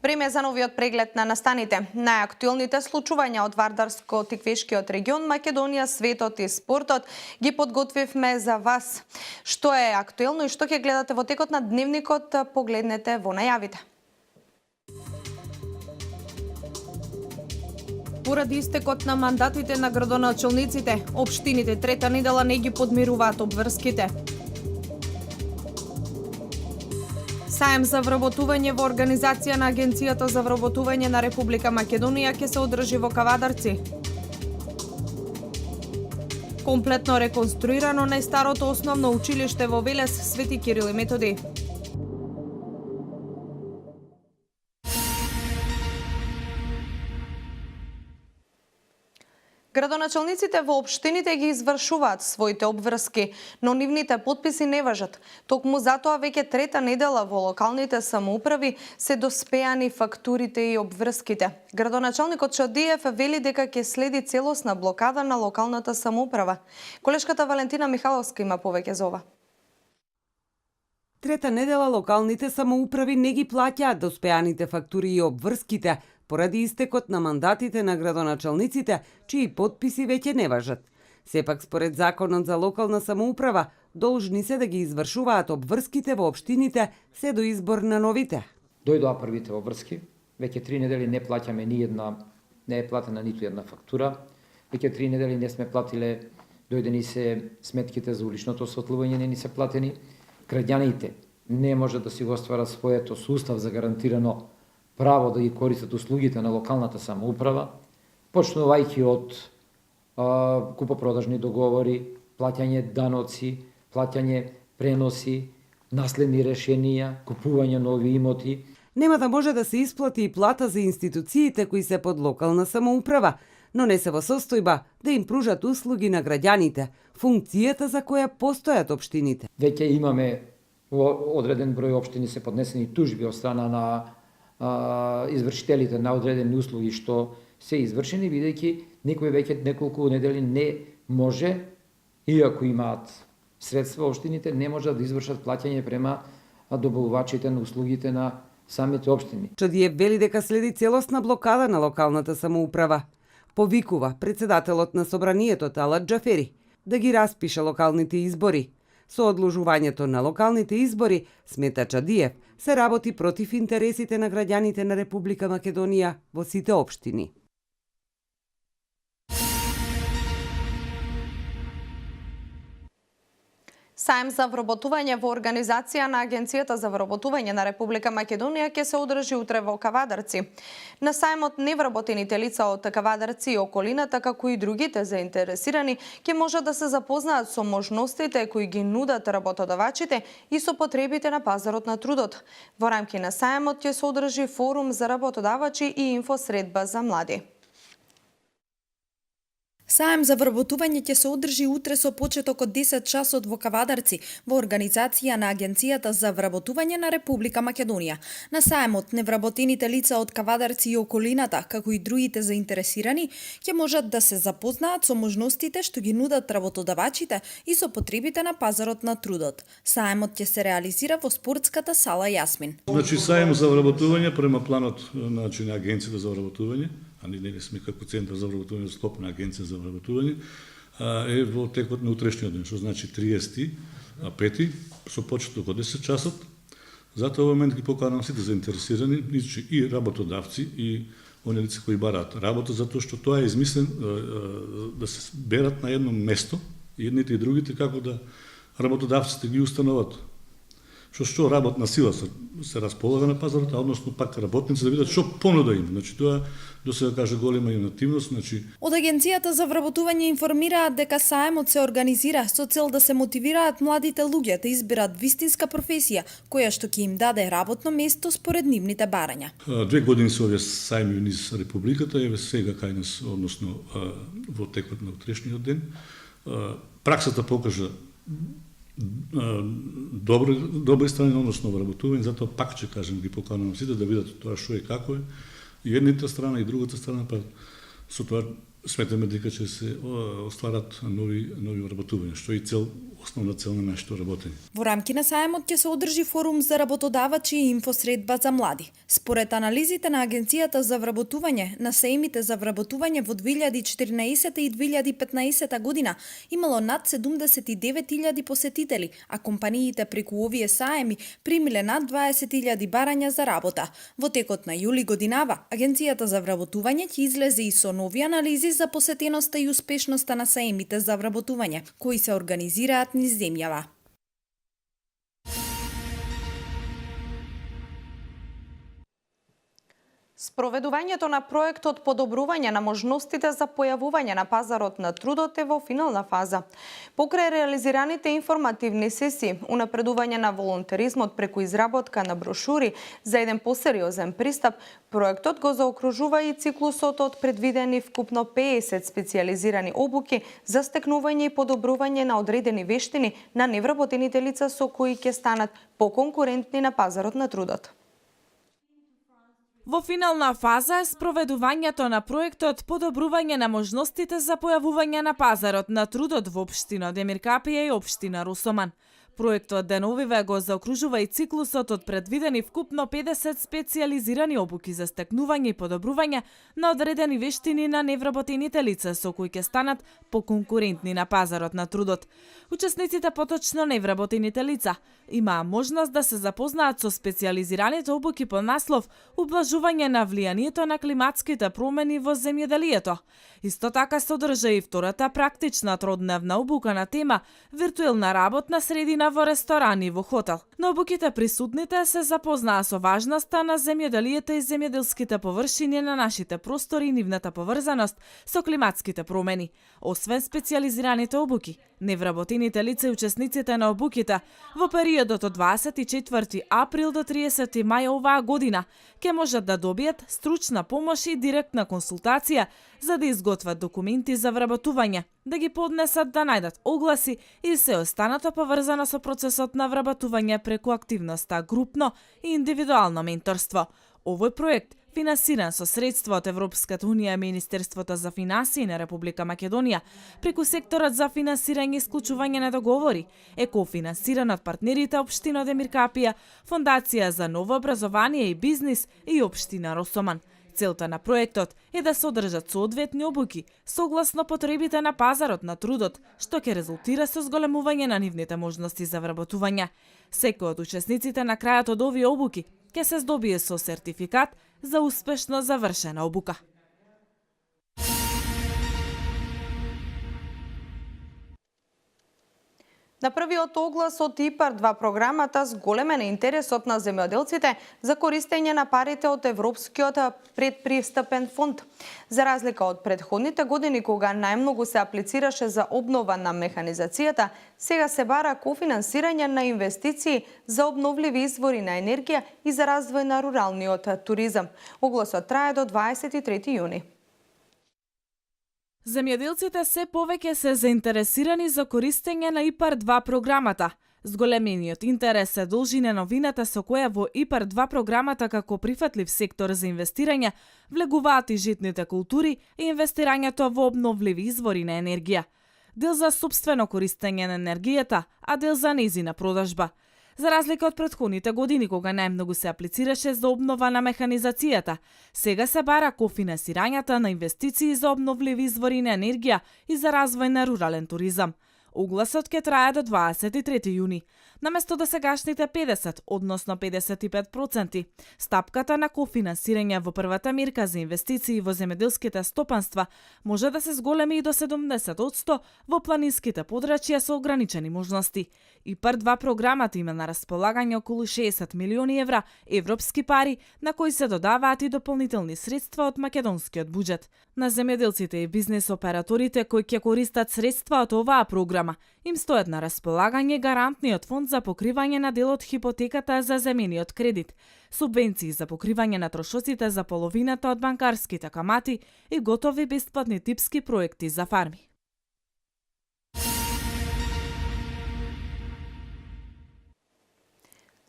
Време за новиот преглед на настаните. Најактуелните случувања од Вардарско-Тиквешкиот регион, Македонија, светот и спортот ги подготвивме за вас. Што е актуелно и што ќе гледате во текот на дневникот, погледнете во најавите. Поради истекот на мандатите на градоначалниците, општините трета недела не ги подмируваат обврските. Саем за вработување во организација на Агенцијата за вработување на Република Македонија ќе се одржи во Кавадарци. Комплетно реконструирано најстарото основно училиште во Велес Свети Кирил и Методи. Градоначалниците во општините ги извршуваат своите обврски, но нивните потписи не важат. Токму затоа веќе трета недела во локалните самоуправи се доспеани фактурите и обврските. Градоначалникот Чадиев вели дека ќе следи целосна блокада на локалната самоуправа. Колешката Валентина Михаловска има повеќе за ова. Трета недела локалните самоуправи не ги плаќаат доспеаните фактури и обврските, поради истекот на мандатите на градоначалниците, чии потписи веќе не важат. Сепак, според Законот за локална самоуправа, должни се да ги извршуваат обврските во општините се до избор на новите. Дојдоа првите обврски, веќе 3 недели не плаќаме не е платена ниту една фактура, веќе 3 недели не сме платиле, дојдени се сметките за уличното осветлување, не ни се платени. Граѓаните не може да си го остварат своето со устав за гарантирано право да ги користат услугите на локалната самоуправа, почнувајќи од купопродажни договори, плаќање даноци, плаќање преноси, наследни решенија, купување нови имоти. Нема да може да се исплати и плата за институциите кои се под локална самоуправа, но не се во состојба да им пружат услуги на граѓаните, функцијата за која постојат општините. Веќе имаме во одреден број општини се поднесени тужби од страна на извршителите на одредени услуги што се извршени, бидејќи никој веќе неколку недели не може, иако имаат средства општините, не можат да извршат плаќање према добавувачите на услугите на самите општини. Чадиев вели дека следи целосна блокада на локалната самоуправа. Повикува председателот на собранието Талат Џафери да ги распише локалните избори. Со одложувањето на локалните избори, смета Чадиев, се работи против интересите на граѓаните на Република Македонија во сите општини. Саем за вработување во организација на Агенцијата за вработување на Република Македонија ќе се одржи утре во Кавадарци. На саемот невработените лица од Кавадарци и околината, како и другите заинтересирани, ќе можат да се запознаат со можностите кои ги нудат работодавачите и со потребите на пазарот на трудот. Во рамки на саемот ќе се одржи форум за работодавачи и инфосредба за млади. Саем за вработување ќе се одржи утре со почеток од 10 часот во Кавадарци, во организација на Агенцијата за вработување на Република Македонија. На саемот невработените лица од Кавадарци и околината, како и другите заинтересирани, ќе можат да се запознаат со можностите што ги нудат работодавачите и со потребите на пазарот на трудот. Саемот ќе се реализира во спортската сала Јасмин. Значи саем за вработување према планот на Агенцијата за вработување, а не сме како Центар за вработување, склопна Агенција за вработување, е во текот на утрешниот ден, што значи 30.5. со почеток од 10 часот. Затоа во момент ги поканам сите заинтересирани, и работодавци, и оние лица кои бараат работа, затоа што тоа е измислен да се берат на едно место, едните и другите, како да работодавците ги установат што работна сила се располага на пазарот, а односно пак работници да видат што понуда има. Значи тоа до сега каже голема инативност, значи Од Агенцијата за вработување информираат дека саемот се организира со цел да се мотивираат младите луѓе да изберат вистинска професија која што ќе им даде работно место според нивните барања. 2 години се овие саеми низ Републиката, еве сега кај нас, односно во текот на утрешниот ден. Праксата покажа добри страни на односно вработување, затоа пак ќе кажем ги поканувам сите да видат тоа што е како е. И едната страна и другата страна, па со тоа сметаме дека ќе се остварат нови вработувања, што е основна цел на нашето работење. Во рамки на сајмот ќе се одржи форум за работодавачи и инфосредба за млади. Според анализите на Агенцијата за вработување, на сеимите за вработување во 2014 и 2015 година имало над 79.000 посетители, а компаниите преку овие саеми примиле над 20.000 барања за работа. Во текот на јули годинава, Агенцијата за вработување ќе излезе и со нови анализи за посетеноста и успешноста на саемите за вработување, кои се организираат низ земјава. Спроведувањето на проектот подобрување на можностите за појавување на пазарот на трудот е во финална фаза. Покрај реализираните информативни сесии, унапредување на волонтеризмот преку изработка на брошури за еден посериозен пристап, проектот го заокружува и циклусот од предвидени вкупно 50 специјализирани обуки за стекнување и подобрување на одредени вештини на невработените лица со кои ќе станат поконкурентни на пазарот на трудот. Во финална фаза е спроведувањето на проектот подобрување на можностите за појавување на пазарот на трудот во општина Демир Капија и општина Русоман. Проектот деновиве го заокружува и циклусот од предвидени вкупно 50 специјализирани обуки за стекнување и подобрување на одредени вештини на невработените лица со кои ќе станат поконкурентни на пазарот на трудот. Учесниците, поточно невработените лица, имаа можност да се запознаат со специјализираните обуки под наслов Ублажување на влијанието на климатските промени во земјоделието. Исто така содржа и втората практична тродневна обука на тема Виртуелна работна средина во ресторан и во хотел. На обуките присутните се запознаа со важноста на земјоделието и земјоделските површини на нашите простори и нивната поврзаност со климатските промени. Освен специјализираните обуки, невработените лица и учесниците на обуките во периодот од 24 април до 30 мај оваа година ќе можат да добијат стручна помош и директна консултација за да изготват документи за вработување, да ги поднесат, да најдат огласи и се останато поврзано со процесот на вработување преку активноста групно и индивидуално менторство. Овој проект, финансиран со средства од Европската Унија и Министерството за финансии на Република Македонија, преку секторот за финансирање и исклучување на договори, е кофинансиран од партнерите општина Демир Капија, Фондација за ново образование и бизнис и општина Росоман. Целта на проектот е да се одржат соодветни обуки согласно потребите на пазарот на трудот, што ќе резултира со зголемување на нивните можности за вработување. Секој од учесниците на крајот од овие обуки ќе се здобие со сертификат за успешно завршена обука. На првиот оглас од ИПАР-2 програмата зголемен е интересот на земјоделците за користење на парите од Европскиот предпристапен фонд. За разлика од предходните години кога најмногу се аплицираше за обнова на механизацијата, сега се бара кофинансирање на инвестиции за обновливи извори на енергија и за развој на руралниот туризам. Огласот трае до 23 јуни. Земјоделците се повеќе се заинтересирани за користење на ИПАР-2 програмата. Зголемениот интерес се должи на новината со која во ИПАР-2 програмата како прифатлив сектор за инвестирање влегуваат и житните култури и инвестирањето во обновливи извори на енергија. Дел за сопствено користење на енергијата, а дел за нејзина продажба. За разлика од претходните години кога најмногу се аплицираше за обнова на механизацијата, сега се бара кофинансирањата на инвестиции за обновливи извори на енергија и за развој на рурален туризам. Огласот ќе трае до 23 јуни. Наместо досегашните 50, односно 55%, стапката на кофинансирање во првата мерка за инвестиции во земјоделските стопанства може да се зголеми и до 70% во планинските подрачја со ограничени можности. ИПАР-2 програмата има на располагање околу 60 милиони евра европски пари, на кои се додаваат и дополнителни средства од македонскиот буџет. На земјоделците и бизнес операторите кои ќе користат средства од оваа програма, им стоят на располагање гарантниот фонд за покривање на дел од хипотеката за земениот кредит, субвенции за покривање на трошоците за половината од банкарските камати и готови бесплатни типски проекти за фарми.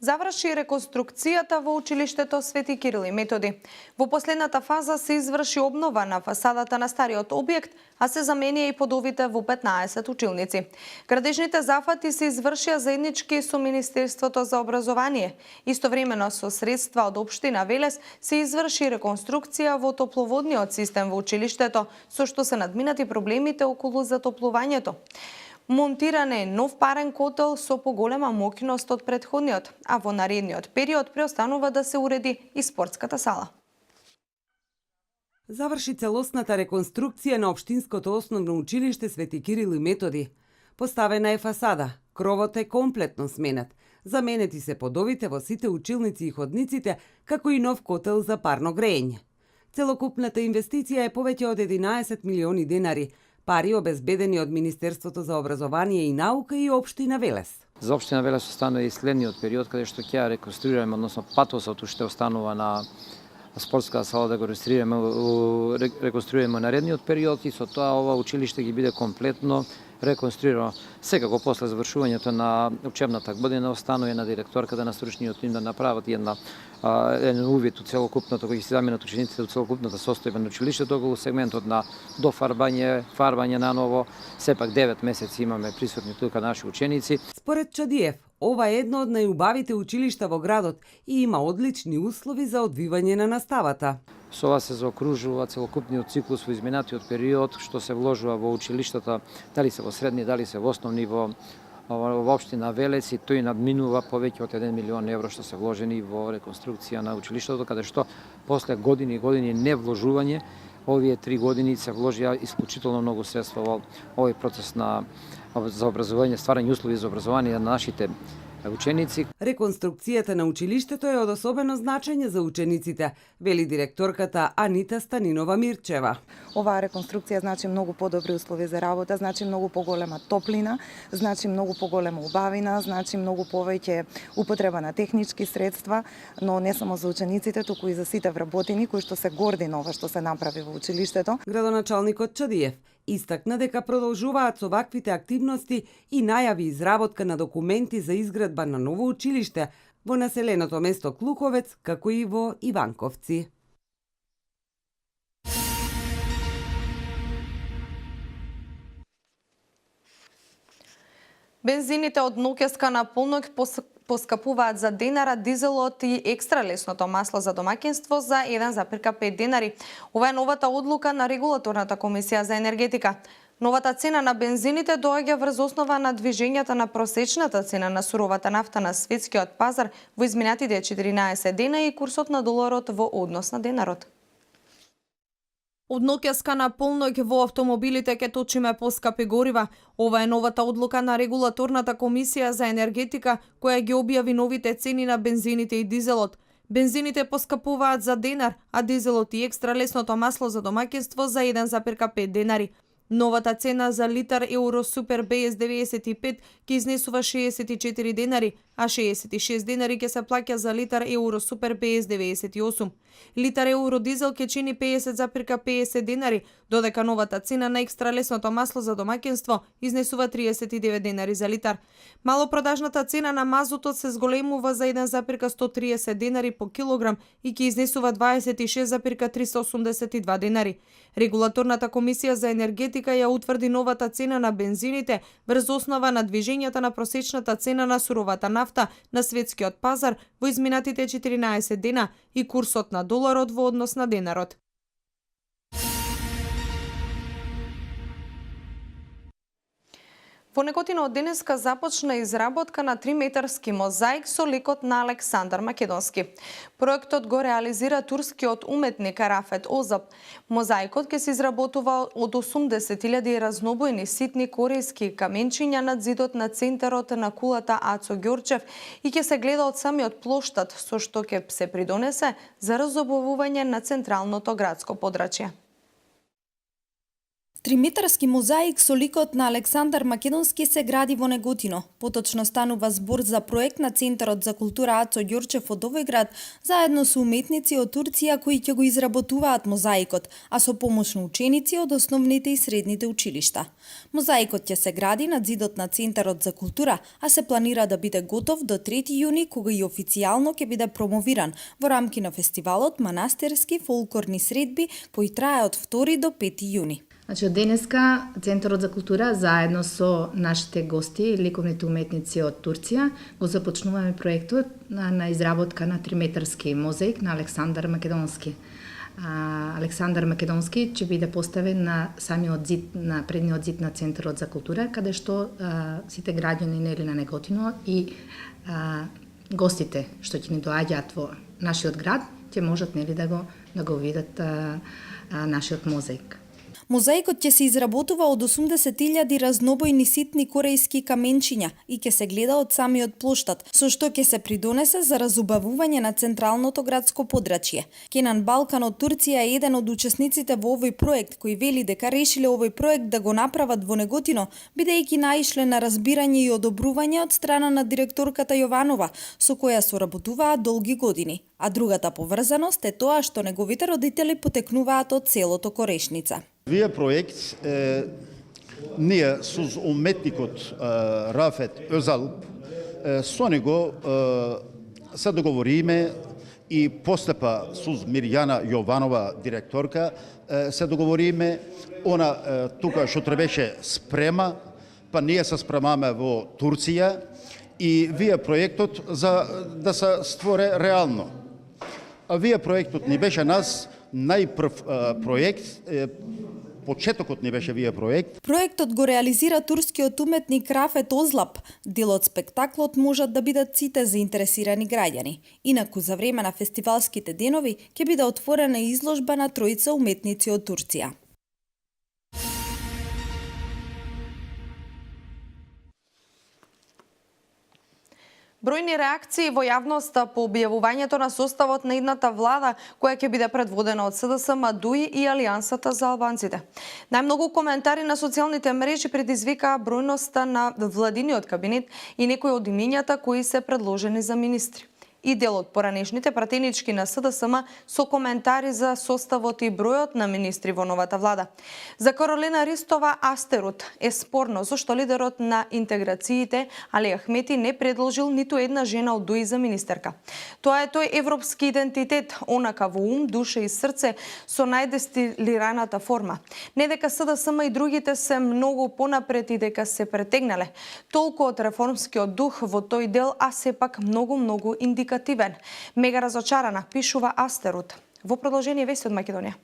заврши реконструкцијата во училиштето Свети Кирил и Методи. Во последната фаза се изврши обнова на фасадата на стариот објект, а се заменија и подовите во 15 училници. Градежните зафати се извршија заеднички со Министерството за образование. Истовремено со средства од општина Велес се изврши реконструкција во топловодниот систем во училиштето, со што се надминати проблемите околу затоплувањето. Монтиран е нов парен котел со поголема моќност од претходниот, а во наредниот период преостанува да се уреди и спортската сала. Заврши целосната реконструкција на Општинското основно училиште Свети Кирил и Методи. Поставена е фасада, кровот е комплетно сменет. Заменети се подовите во сите училници и ходниците, како и нов котел за парно грејење. Целокупната инвестиција е повеќе од 11 милиони денари, пари обезбедени од Министерството за образование и наука и Општина Велес. За Општина Велес останува и следниот период, каде што ќе ја реконструираме, односно патосот уште останува на спортска сала да го реконструираме наредниот период и со тоа ова училиште ги биде комплетно реконструирано. Секако после завршувањето на учебната година останува на директорката на стручниот тим да направат еден увид у целокупното, кој се заменат учениците у целокупната состојба на училиштето, околу сегментот на дофарбање, фарбање наново. Сепак 9 месеци имаме присутни тука наши ученици. Според Чадиев, ова е едно од најубавите училишта во градот и има одлични услови за одвивање на наставата. Со ова се заокружува целокупниот циклус во изминатиот период, што се вложува во училиштата, дали се во средни, дали се во основни, во Општина Велес, и тој надминува повеќе од 1 милион евро што се вложени во реконструкција на училиштето, каде што после години и години не вложување, овие 3 години се вложија исклучително многу средства во овој процес за образование, стварање услови за образование на нашите ученици. Реконструкцијата на училиштето е од особено значење за учениците, вели директорката Анита Станинова Мирчева. Оваа реконструкција значи многу подобри услови за работа, значи многу поголема топлина, значи многу поголема убавина, значи многу повеќе употреба на технички средства, но не само за учениците, туку и за сите вработени кои што се горди на ова што се направи во училиштето. Градоначалникот Чадиев истакна дека продолжуваат со ваквите активности и најави изработка на документи за изградба на ново училиште во населеното место Клуковец, како и во Иванковци. Бензините од ноќеска на полноќ поскапуваат за денара, дизелот и екстра лесното масло за домаќинство за 1,5 денари. Ова е новата одлука на Регулаторната комисија за енергетика. Новата цена на бензините доаѓа врз основа на движењата на просечната цена на суровата нафта на светскиот пазар во изминатите 14 дена и курсот на доларот во однос на денарот. Од ноќеска на полноќ во автомобилите ќе точиме поскапи горива. Ова е новата одлука на Регулаторната комисија за енергетика, која ги објави новите цени на бензините и дизелот. Бензините поскапуваат за денар, а дизелот и екстра лесното масло за домаќинство за 1,5 денари. Новата цена за литар Euro Super BS 95 ќе изнесува 64 денари, а 66 денари ќе се плаќа за литар Euro Super BS 98. Литар Euro дизел ќе чини 50,50 денари, додека новата цена на екстра лесното масло за домаќинство изнесува 39 денари за литар. Малопродажната цена на мазутот се зголемува за 1,130 денари по килограм и ќе изнесува 26,382 денари. Регулаторната комисија за енергетика ја утврди новата цена на бензините врз основа на движењата на просечната цена на суровата нафта на светскиот пазар во изминатите 14 дена и курсот на доларот во однос на денарот. Во Неготино од денеска започна изработка на 3-метарски мозаик со ликот на Александар Македонски. Проектот го реализира турскиот уметник Арафет Озап. Мозаикот ќе се изработува од 80.000 разнобојни ситни корејски каменчиња над зидот на центарот на кулата Ацо Ѓорчев и ќе се гледа од самиот плоштад, со што ќе се придонесе за разобувување на централното градско подрачје. Триметарски мозаик со ликот на Александар Македонски се гради во Неготино. Поточно станува збор за проект на Центарот за култура Ацо Ѓорчев од овој град, заедно со уметници од Турција кои ќе го изработуваат мозаикот, а со помош на ученици од основните и средните училишта. Мозаикот ќе се гради на зидот на Центарот за култура, а се планира да биде готов до 3 јуни, кога и официјално ќе биде промовиран во рамки на фестивалот Манастирски фолклорни средби, кој трае од 2 до 5 јуни. Значи, од денеска Центарот за култура заедно со нашите гости, ликовните уметници од Турција, го започнуваме проектот на изработка на триметарски мозаик на Александар Македонски. Александар Македонски ќе биде поставен на самиот зид, на предниот зид на Центарот за култура, каде што сите граѓани на Неготино и гостите што ќе ни доаѓаат во нашиот град, ќе можат да го видат нашиот мозаик. Мозаикот ќе се изработува од 80.000 разнобојни ситни корејски каменчиња и ќе се гледа од самиот плоштад, со што ќе се придонесе за разубавување на централното градско подрачје. Кенан Балкан од Турција е еден од учесниците во овој проект, кој вели дека решиле овој проект да го направат во Неготино, бидејќи наишле на разбирање и одобрување од страна на директорката Јованова, со која соработуваат долги години. А другата поврзаност е тоа што неговите родители потекнуваат од селото Корешница. Вие проект ние соз уметникот Рафет Өзал со него се договориме и постепа соз Мирјана Јованова директорка се договориме, она тука што требеше спрема, па ние се спремаме во Турција и вие проектот за да се створе реално. А вие проектот ни беше нас најпрв проект, почетокот не беше вие проект. Проектот го реализира турскиот уметник Рафет Озлап. Дел од спектаклот можат да бидат сите заинтересирани граѓани. Инаку за време на фестивалските денови ќе биде отворена изложба на тројца уметници од Турција. Бројни реакции во јавноста по објавувањето на составот на идната влада, која ќе биде предводена од СДСМ, ДУИ и Алијансата за албанците. Најмногу коментари на социјалните мрежи предизвикаа бројноста на владиниот кабинет и некои од имињата кои се предложени за министри. И дел од поранешните пратенички на СДСМ со коментари за составот и бројот на министри во новата влада. За Каролина Ристова Астерот е спорно зашто лидерот на интеграциите Али Ахмети не предложил ниту една жена од ДУИ за министерка. Тоа е тој европски идентитет, онака во ум, душа и срце со најдестилираната форма. Не дека СДСМ и другите се многу понапред и дека се претегнале. Толку од реформскиот дух во тој дел, а сепак многу индикативен. Мега разочарана, пишува Астерот. Во продолжение вести од Македонија.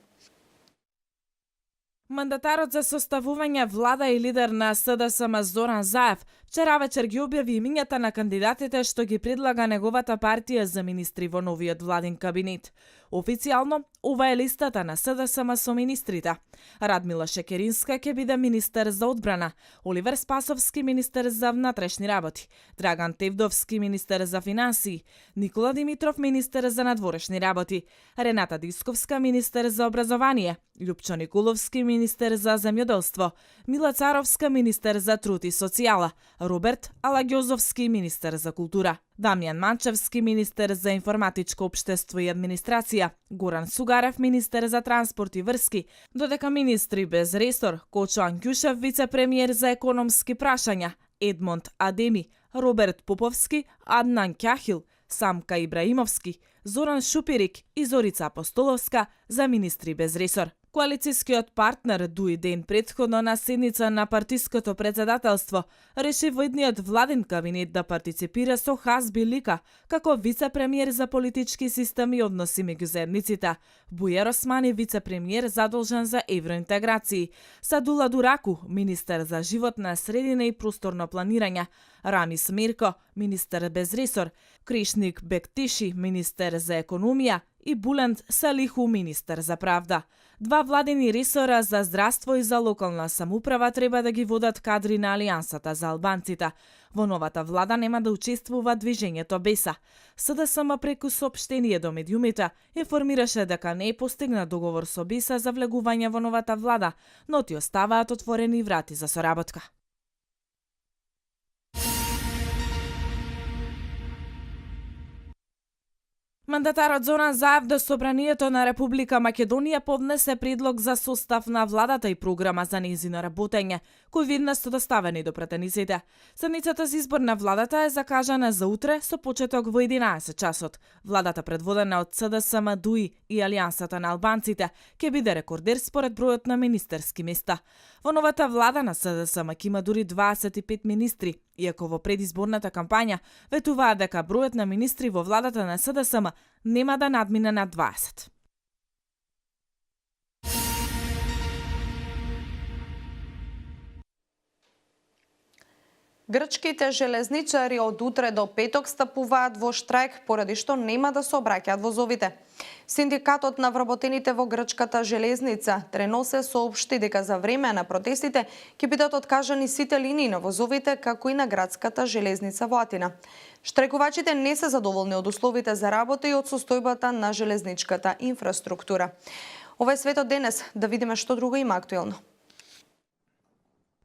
Мандатарот за составување влада и лидер на СДСМ Зоран Заев вчера вечер ги објави имињата на кандидатите што ги предлага неговата партија за министри во новиот владин кабинет. Официјално, ова е листата на СДСМ со министрите. Радмила Шекеринска ќе биде министер за одбрана, Оливер Спасовски министер за внатрешни работи, Драган Тевдовски министер за финансии, Никола Димитров министер за надворешни работи, Рената Дисковска министер за образование, Љупчо Николовски министер за земјоделство, Мила Царовска министер за труд и социјала, Роберт Алагјозовски министер за култура, Дамјан Манчевски министер за информатичко општество и администрација, Горан Сугарев министер за транспорт и врски, додека министри без ресор, Кочо Анкјушев вице-премиер за економски прашања, Едмонд Адеми, Роберт Поповски, Аднан Кјахил, Самка Ибраимовски, Зоран Шупирик и Зорица Апостоловска за министри без ресор. Коалицијскиот партнер ДУИ ден претходно на седница на партиското председателство реши во идниот владин кабинет да партиципира со Хазби Лика како вице-премиер за политички систем и односи меѓу заедниците, Бујар Османи вице-премиер задолжен за евроинтеграции, Садула Дураку министер за животна средина и просторно планирање, Рамис Мирко министер без ресор, Кришник Бектиши министер за економија и Булент Салиху министер за правда. Два владени ресора за здравство и за локална самоуправа треба да ги водат кадри на Алијансата за албанците. Во новата влада нема да учествува движењето Беса. СДСМ преку соопштение до медиумите информираше дека не е постигнат договор со Беса за влегување во новата влада, но ти оставаат отворени врати за соработка. Мандатарот Зоран Заев до Собранието на Република Македонија поднесе предлог за состав на владата и програма за нејзино работење, кој видно се доставени до пратениците. Седницата за избор на владата е закажана за утре со почеток во 11 часот. Владата предводена од СДСМ, ДУИ и Алијансата на албанците ќе биде рекордер според бројот на министерски места. Во новата влада на СДСМ ќе има дури 25 министри, иако во предизборната кампања ветуваат дека бројот на министри во владата на СДСМ нема да надмине над 20. Грчките железничари од утре до петок стапуваат во штрајк поради што нема да се обраќаат возовите. Синдикатот на вработените во грчката железница Трено се соопшти дека за време на протестите ќе бидат откажани сите линии на возовите, како и на градската железница во Атина. Штрајкувачите не се задоволни од условите за работа и од состојбата на железничката инфраструктура. Ова е светот денес, да видиме што друго има актуелно.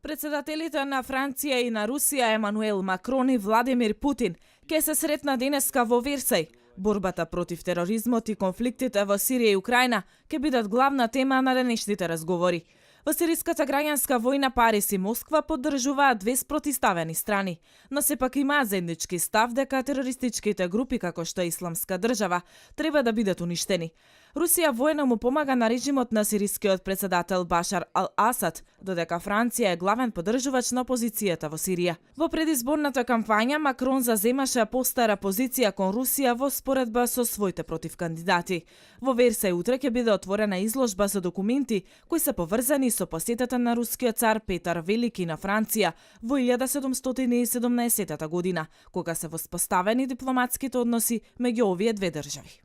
Председателите на Франција и на Русија Емануел Макрон и Владимир Путин ќе се сретна денеска во Версај. Борбата против тероризмот и конфликтите во Сирија и Украина ќе бидат главна тема на денешните разговори. Во сириската граѓанска војна Париз и Москва поддржуваат две спротиставени страни, но сепак имаат заеднички став дека терористичките групи како што е Исламска држава треба да бидат уништени. Русија воено му помага на режимот на сирискиот председател Башар ал-Асад, додека Франција е главен поддржувач на опозицијата во Сирија. Во предизборната кампања Макрон заземаше постара позиција кон Русија во споредба со своите противкандидати. Во Версај утре ќе биде отворена изложба со документи кои се поврзани со посетата на рускиот цар Петар Велики на Франција во 1717 година, кога се воспоставени дипломатските односи меѓу овие две држави.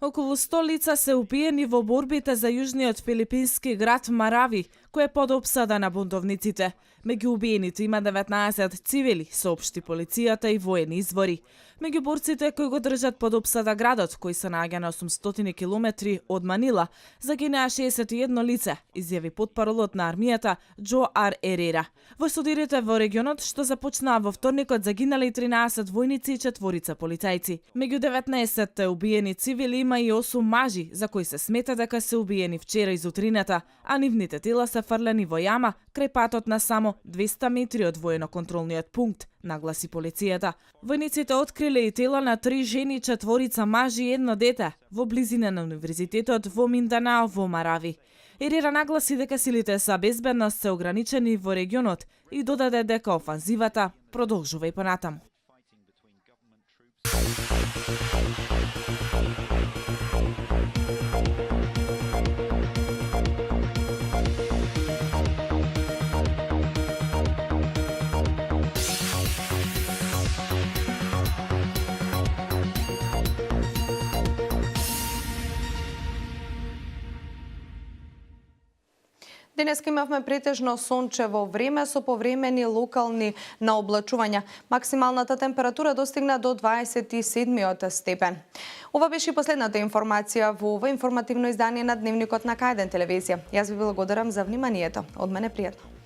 Околу 100 лица се убиени во борбите за јужниот филипински град Марави, кој е под опсада на бунтовниците. Меѓу убиените има 19 цивили, соопшти полицијата и воени извори. Меѓу борците кои го држат под опсада градот, кој се наоѓа на 800 километри од Манила, загинаа 61 лице, изјави потпаролот на армијата Џо Ар Ерера. Во судирите во регионот што започнаа во вторникот загинале 13 војници и 4 полицајци. Меѓу 19 убиени цивили има и 8 мажи, за кои се смета дека се убиени вчера изутрината, а нивните тела се фрлени во јама крај патот на само 200 метри од воено-контролниот пункт, нагласи полицијата. Војниците откриле и тела на 3 жени, 4 мажи и 1 дете во близина на универзитетот во Минданао во Марави. Ерера нагласи дека силите за безбедност се ограничени во регионот и додаде дека офанзивата продолжува и понатаму. Денес имавме претежно сончево време со повремени локални наоблачувања. Максималната температура достигна до 27 степен. Ова беше последната информација во ова информативно издание на Дневникот на К1 телевизија. Јас ви благодарам за вниманието. Од мене пријатно.